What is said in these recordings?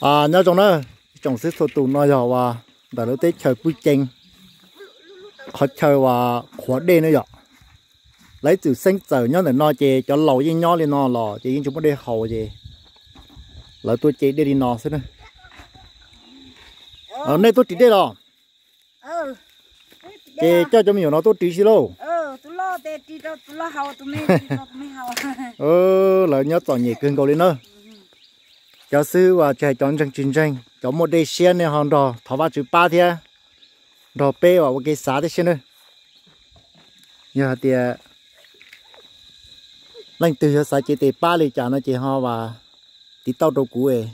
Nyob zoo na, tsoom xib txhua tus, no yog uas ntawm lawv teb chaws Pwj Ceeb, qhov chaw uas qhuav dej na yom. Lawv ib txwm xeeb txawm nyob ntawm no ces cov laus yeej nyob li no los ces yeej tsis muaj dej haus ces lawv tuaj ce dej li no xwb na. Nej tuaj ris dej los? Ces coj cov me nyuam no tuaj ris xwb lauj. Lawv nyob txom nyem kawg nkaus li na. Cov xib hwb uas tsis hais cov ntseeg tsis ntseeg, cov muaj dej siab nej ho nrog thov Vajtswv pab thiab nrog peb uas ua kev xav thiab siab na. Yog hais tias leej twg yog xav cev tes pab li cas no ces ho as tiv tauj rau kuv es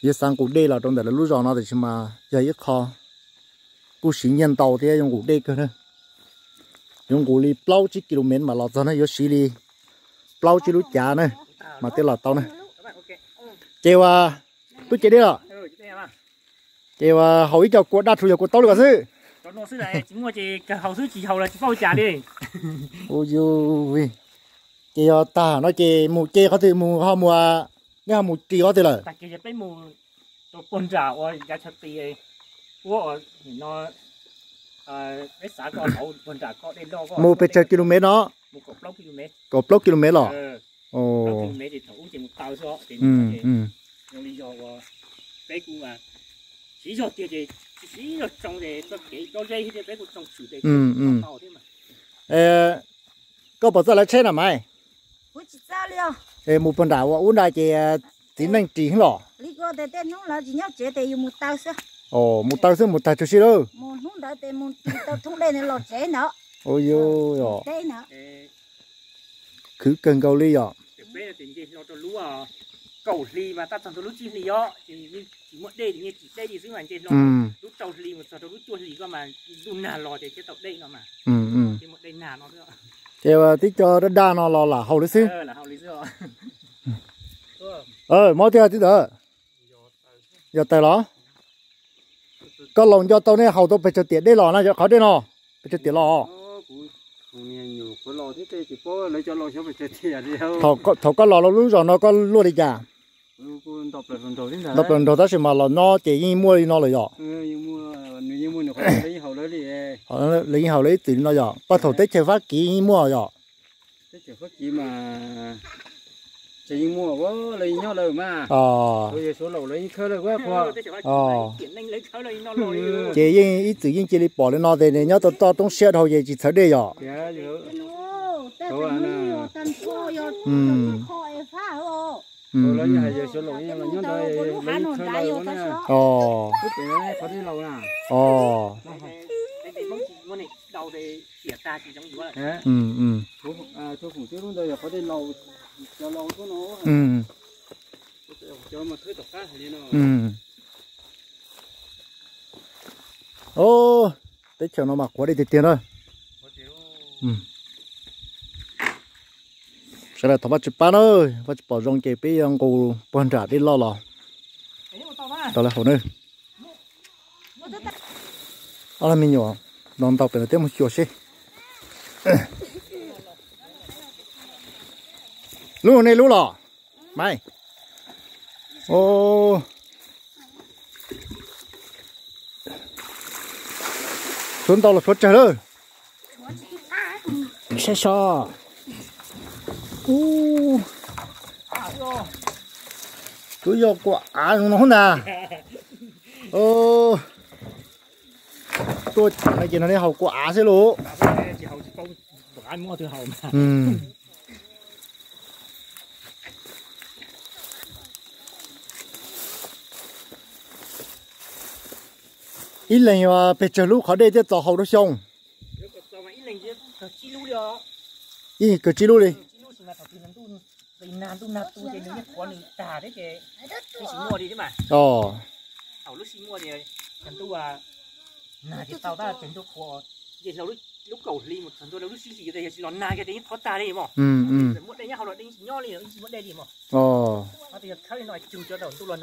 yuav xav nqus dej los rau ntawm lawv lub zos no tiam sis mas yog ib qho kuj siv nyiaj ntau thiab yuav nqus dej kawg na. Yuav nqus li plaub tsib ki lu mev mam los txog na, yuav siv li plaub tsib lub cav na mas thiaj los tau na. Ces uas tuaj ce dej los? Ces uas haus ib co kua daj rhuv yog kua taub li ko xwb. Ces yog tag no ces mus ce qhov twg, mus ho mus, nej ho mus ris qhov twg lawm? Mus pes tsawg ki lu mev no? Kaum plaub ki lu mev los? Koj puas txawj lawv tsheb na Maiv? Mus puag nram ua ub nrad ces txiv neej ris los? Mus taw xwb mus tag tsuag si lawm. Ua yuav khwv kawg nkaus li yom. Ces tib co daj daj no los lam haus li xwb. Mob tiag tib ntawd. Yog taws los? Koj laus nco tau nej haus tau pes tsawg tiam dej los na, qhov dej no pes tsawg tiam los? Thaum koj los lub zos no koj luaj li cas? Nto plaws nraug tab sis mas los no ces yeej muaj li no lawm yom. Lawv yeej haus lawv ib txwm li no yom, paj thaum teb chaws Fab Kiv yeej muaj yom. Ces yeej ib txwm yeej cia li pom li no ces nws nyob tau toj roob siab dhau ces tsis txhawv dej yom. Teb chaws no mas qhuav dej tiag tiag na. Sawv daws thov Vajtswv pab na, Vajtswv pom zoo ces peb yuav nqus puag nram dej loj los rau lawv haus na. Ob lag me nyuam no ntau pem no thiab mus xyuas seb. Lub nej lub los? Maiv. Tshuav ntau los tshuav tsawg lawm? Saib so. Twb yog kua av no ntag. Tuaj no ces no nej haus kua av xwb lauj? Ib leeg pes tsawg lub qhov dej thiaj txaus haus rau xyoo? Ib kawg tsib lub li.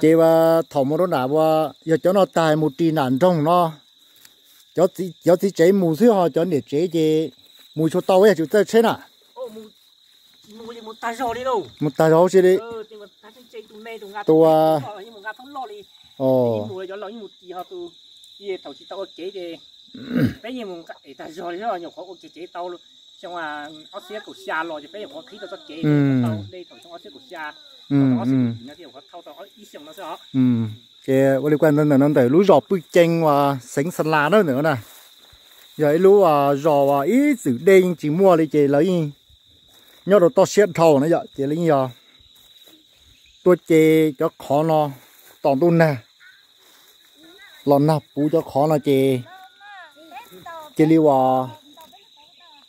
Ces thaum mus rau nram ua yog cov no tag mus ris nram nroog no, cov txiv tsev mus xwb ho cov niam tsev ces mus tsis tau, yog tsis txawj tsheb na. Mus tag zog huv si li. Tus, tag zog li, nyuam qhuav ua kev kev tau xyoo ob txhiab kaum xya los ces peb nyuam qhuav qhib tau txoj kev tau dej thaum xyoo ob txhiab kaum xya, ob txhiab kaum yim no thiaj nyuam qhuav thauj tau ib xyoos no xwb os. Ces ua li kuj ntawm no ntawm lub zos Pwj Ceeb uas xeev Xa Las na ntawm no na, yog ib lub zos uas ib txwm dej yeej tsis muaj li ces lawv yeej nyob rau toj siab dhau na yom, ces lawv yeej yog tuaj ce cov qhov no tos ntuj nag los nag puv cov qhov no ces cia li uas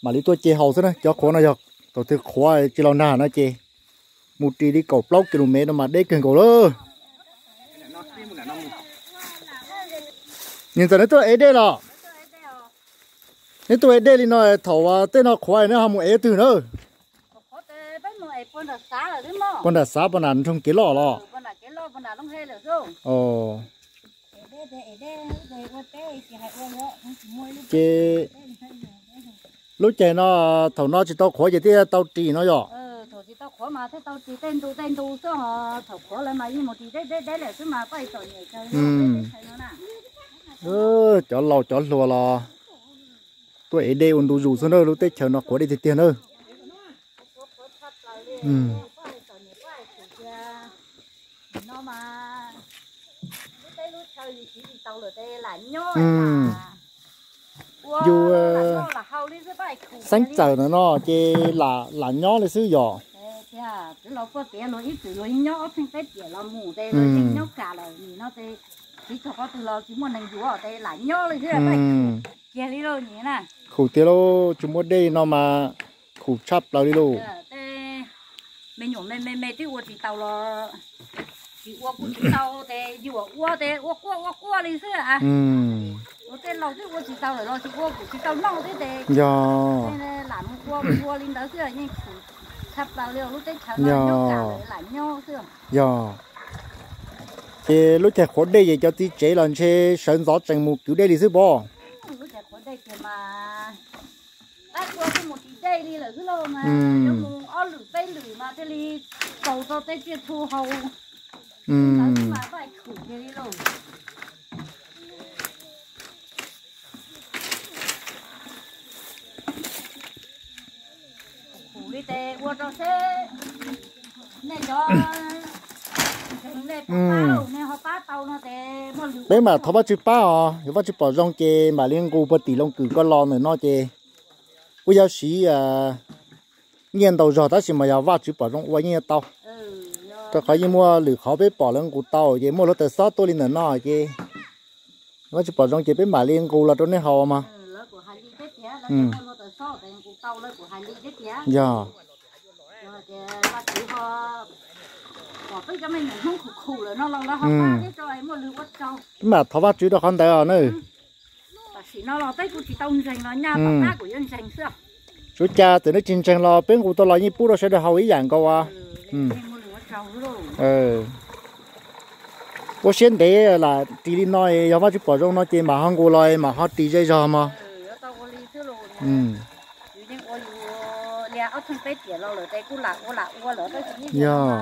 mam li tuaj ce haus xwb na. Cov qhuav no yog thaum twg qhuav tsis los nag no ces mus ris li kaum plaub ki lu mev no mas deb kawg nkaus lawm. Niam ntxawm, neb tuaj ev dej los? Neb tuaj ev dej li no thaum tej no qhuav neb ho mus ev twg na? Puag nram xav puag nram nroog kev loj los? Ces lub caij no thaum no tsis tau qhuav ces thiaj tau ris no yom? Cov laus cov hluas los tuaj ev dej ua ntu zus xwb na, lub teb chaws no qhuav dej tiag tiag na. Yus xeeb txawm ntawm no ces lam nyob li xwb yom? Ib txwm luag nyob ob pheej peb tiam los mus ces luag yeej nyob kam lawm, nim no ces txiv txog qhov twg los tsis muaj neeg yuav ces lam nyob li xwb. Kiag li lauj, nim na. Khum tiag lauj, tsis muaj dej no mas khum tshaj plaws li lauj. Me nyuam me me me twb ua tsis tau los tsis ua kuj tsis tau ces yuam ua ces ua quaj ua quaj li xwb. Ua tej laus twb ua tsis tau lawm los tsis ua kuj tsis tau noj xwb ces yog lam mus ua mus ua li ntawd xwb, yeej khum tshaj plaws li lub teb chaws no, nyob kam lawm lam nyob xwb. Yog, ces lub caij qhuav dej ces cov txiv tsev los ntshe sawv ntxov tsees mus kwv dej li xwb pob? Lub caij qhuav dej ces mas pab tua twb mus ris dej li lawm xwb lauj, mas yuav mus ob lwm peb lwm mas thiaj li txaus tau tej tsiaj txhu haus. Ntawd xwb mas pab khum kiag li lauj. Khum li ces ua rau seb nej cov ntseeg nej puas pab, nej ho pab tau no ces muaj lwm. Peb mam thov Vajtswv pab os, yog Vajtswv pom zoo ces mam li nqus puag tim Looj Kws ko los ntawm no ces kuj yog siv nyiaj ntau zog tab sis mas yog Vajtswv pom zoo ua yeej yuav tau. Rau qhov yeej muaj lwm qhov peb pom lawv nqus tau ces muaj lub taws xob tuaj li ntawm no ces Vajtswv pom zoo ces peb mam li nqus los rau nej haus mas. Yog, peb mam thov Vajtswv rau qhov ntawd os na. Tam sim no los peb kuj tsis tau ntseeg los nyaj tom qab kuj yuav ntseeg xwb. Tsuav cas txawm nej tsis ntseeg los peb nqus tau los yeej pub rau sawv daws haus ib yam nkaus as. Ua siab ntev lam ris li no, yog Vajtswv pom zoo no ces mam ho nqus los mam ho ris zej zog mog. Yog,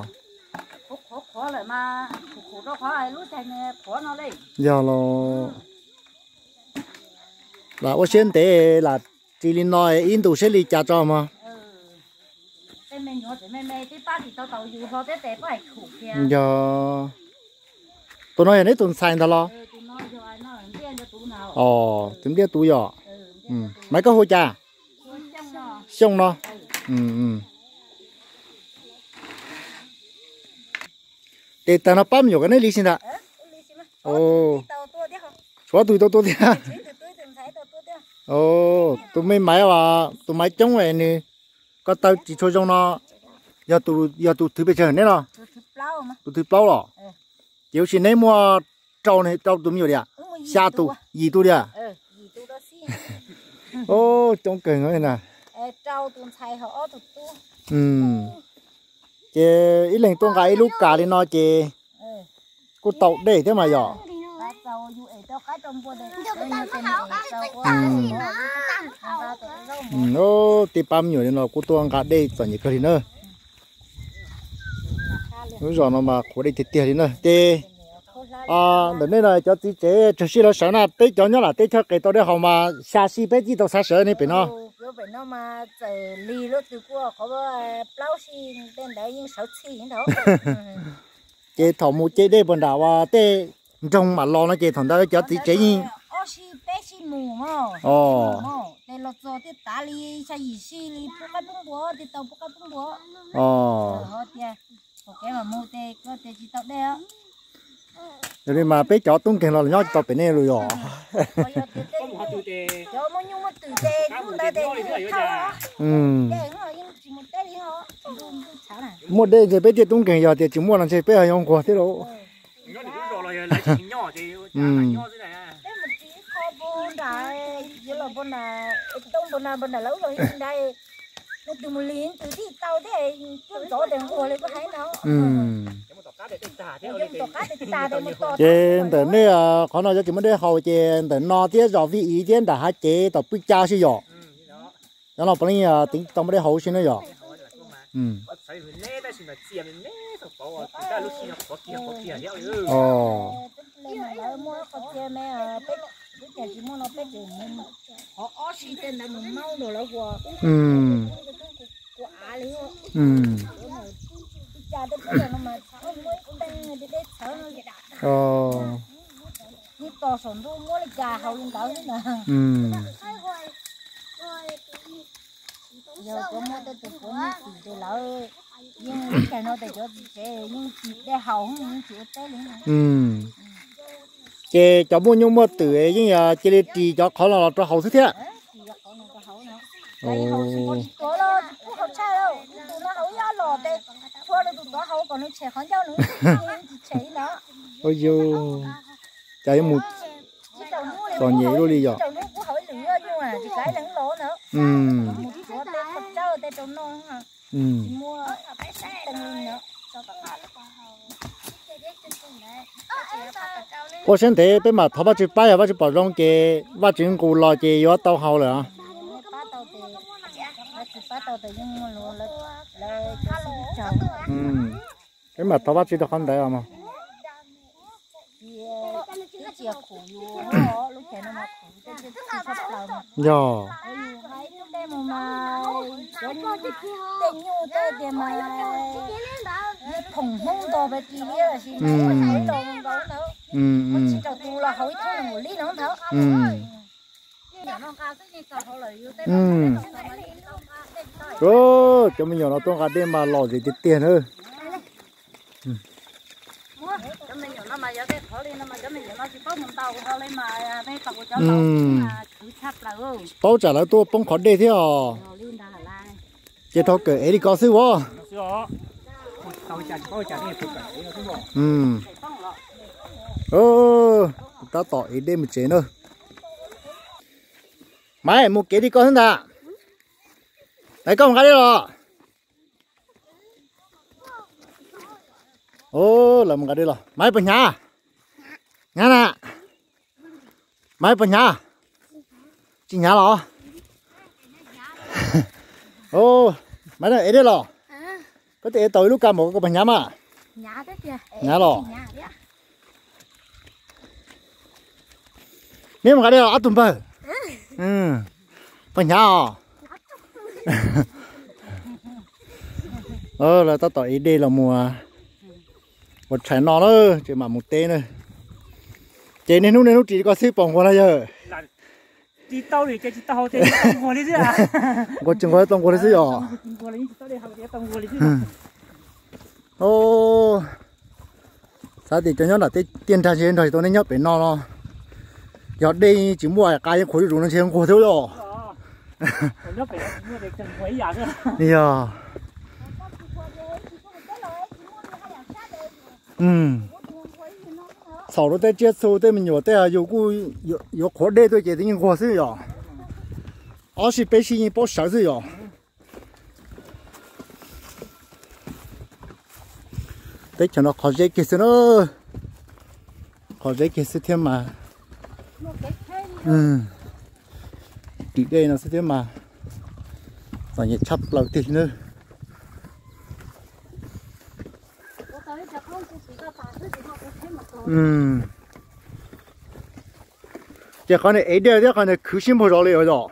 yog los lam ua siab ntev lam ris li no ib ntus seb li cas tso mog. Yog, tus no yog neb tus ntxhais ntag los? Os, tus npliaj tus yom. Maiv, koj hu cas? Xyooj no. Ces tag no pab me nyuam ko neb li si ntag. Tshuav ob tug tau tua thiab. Tus me maiv, tus maiv coob nws ko taw tsis tshua zoo no, yog tus thwv pes tsawg neb los? Tus thwv plaub los? Ces ua si neb muaj rau, rau tus me nyuam li, xya tus, yim tus li. Coob kawg na. Ces ib leeg tuaj nqa ib lub kas li no ces kuj tau dej thiab mas yom. Tej pab me nyuam li no kuj tuaj nqa dej txom nyem kawg li na. Lub zos no mas qhuav dej tiag tiag li na. Ces ntawm nej no cov txiv tsev tsawg sij lawv sawv na, peb cov nyob lam teb chaws qes tau dej haus mas xya sij peb txij tau xav sawv nej pem no. Ces thaum mus ce dej puag nram uas tej nroog mam los no ces thaum ntawd cov txiv tsev yeej Yog li mas peb cov tub nkeeg los nyob tsis tau pem nej lawm yog. Muaj dej ntshe peb thiaj tub nkeeg, yog tias tsis muaj no ntshe peb ho yuav nquag thiab lauj. Ces ntawm nej qhov no cov tsis muaj dej haus ces ntawm no thiab zos Vij Iv thiab nram hav cev tom pwj ca xwb yom. Cov no puav leej tau muaj dej haus xwb na yom. Ces cov muaj nyuj muaj twm yeej cia li ris cov qhov no los rau haus xwb thiab. Ua cas yuav mus txom nyem luaj li yom. Ua siab ntev peb mam thov Vajtswv pab, yog Vajtswv pom zoo ces Vajtswv nqus los ces yuav tau haus lawm. Peb mam thov Vajtswv rau qhov ntawd os. Yog. Cov me nyuam no tuaj nqa dej mas lom zem tiag tiag na. Paub tsam lawv tuaj poob qhov dej thiab os. Ces tau kawm ev li ko xwb as. Tab tom ev dej mus tsev na. Maiv, mus kev li ko xwb ntag. Maiv, koj mus nqa dej los? Lawv mus nqa dej los. Maiv, puas hnyav? Hnyav na. Maiv, puas hnyav? Tsis hnyav los? Maiv, ev dej los? Koj twb ev tau ib lub ka mus, koj puas hnyav mas? Hnyav los? Neb mus nqa dej los ob tug npawg? Puas hnyav os? Lawv tab tom ev dej los mus ua tshais noj na, ces mam mus teb na. Ces niaj hnub niaj hnub ris li ko xwb puas nquag los yawg? Nquag tsis nquag tau nquag li xwb yom. Xav tias cov nyob nram tej tiaj nrag ntshe nrog tau nej nyob pem no los, yog dej tsis muaj qa yeej qhuav zuj zus no ntshe nquag thiab yom. Yog. Txhaum rau tej tsiaj txhu tej me nyuam tej yus kuj yuav qhuav dej tuaj ces twb yeej nquag xwb yom. Ob sij peb sij yeej paub sawv xwb yom. Teb chaws no qhov zeb kiag xwb na, qhov zeb kiag xwb thiab mas, rim dej no xwb thiab mas, txom nyem tshaj plaws tiag li na. Ces qhov niag ev dej thiab qhov niag khwv sib npaug zos li os yom.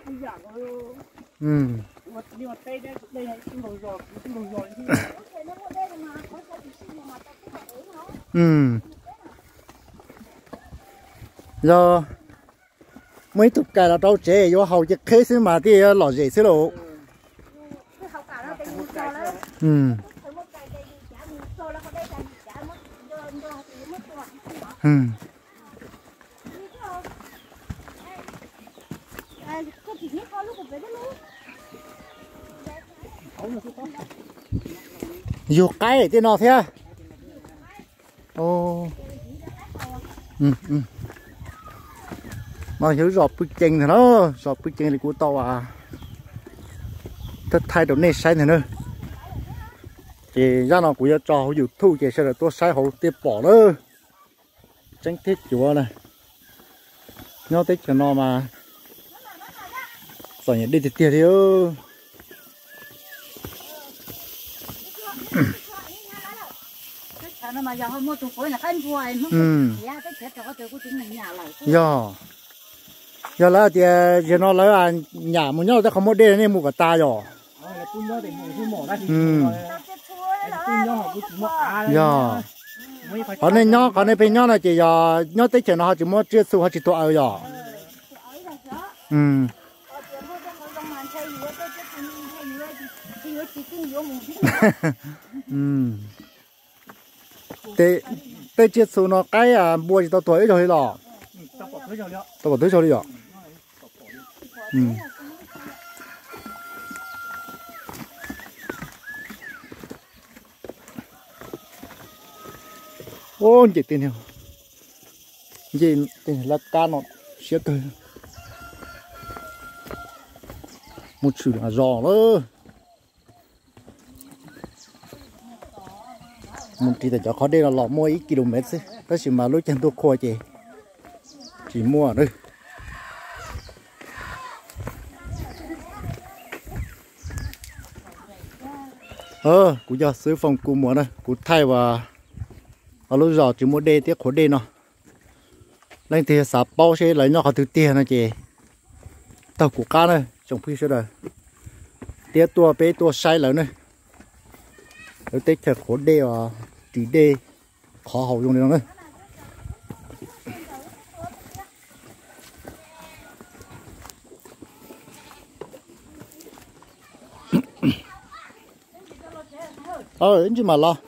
Yog muaj ib tug kais los rau tsev yuav haus cia qheb xwb mas thiaj lom zem xwb lauj. Yug qaib tej no thiab. No yog lub zos pw cees ntag na, zos pw cees li kuv tau thaij rau nej saib ntag na. Ces zaj no kuv yuav tso hauv YouTube ces sawv daws tuaj saib hauv thiaj pom na. Tseeb thiab cuav na, nyob teb chaws no mas txom nyem dej tiag tiag li. Yog, yog lawv tias yog no lawv nyam mus nyob tej qhov muaj dej nej mus kom tas yom. Yog, qhov nej nyob qhov nej pheej nyob no ces yog nyob teb chaws no ho tsis muaj tsiaj txhu ho tsis tuag aws yom. Tej tsiaj txhu no qaib npua tsis tau tuag ib zaug li los? Tau pom twb zaug li yom. Ub, nce tej, nce tej laj kab no siab kawg. Mus tshwm zos lawm. Mus ris tawm cov qhov dej no los muaj ib ki lo mev xwb tab sis mas lub caij ntuj qhua ces tsis muaj na. Kuv yog Xwb Foom Kua Muas na, kuv thaij lub zos tsis muaj dej thiab qhuav dej no. Leej twg xav paub seb lawv nyob qhov twg tiag no ces taug kuv qab na tsoom phooj ywg sawv daws, thiab tuaj peb tuaj saib lawv na. Lawv teb chaws qhuav dej os, ris dej qhov haus zoo li no na. Ib ntsis mam los.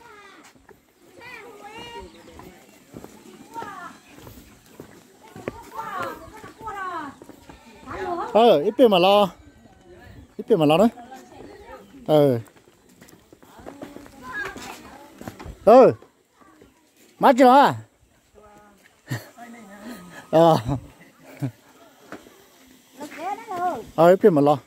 Ib pliag mam los, ib pliag mam los na. Mab tsis los. Ib pliag mam los.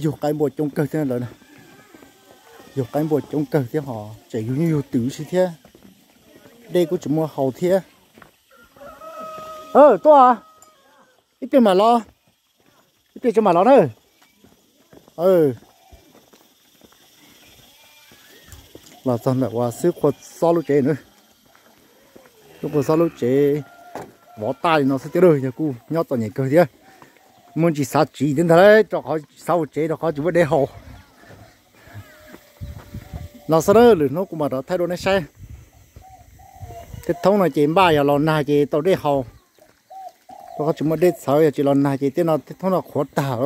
Yug qaib npua coob kawg thiab lawm na. Yug qaib npua coob kawg thiab ho tseem yug nyuj yug twm si thiab. Dej kuj tsis muaj haus thiab. Tuaj, ib pliag mam los, ib pliag tso mam los na. Los txog ntawm uas Xwb Qhua Xob lub tsev na. Xwb Qhua Xob lub tsev vov taj li no xwb thiab, yog kuj nyob txom nyem kawg thiab. Muaj ntsis xav tsiv thiab ntag, rau qhov xav ua tsev rau qhov tsis muaj dej haus. Los xwb na, lwm hnub kuv mam rov thaij dua nej saib. Tej thoob no ces npaj yog los nag ces tau dej haus, rau qhov tsis muaj dej txhawv, yog tsis los nag ces tej no tej thoob no qhuav tag.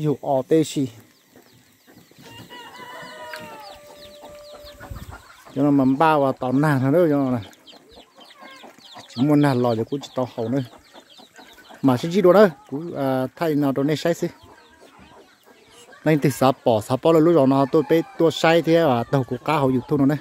Yug os teb si. Cov no mas npaj uas tos nag no, tsis muaj nag los ces kuj tsis tau haus na. Mam sib ntsib dua na, kuv thaij li no rau nej saib xwb. Leej twg xav pom xav paub lawv lub zos no tuaj peb tuaj saib thiab taug kuv qab hauv YouTube no na.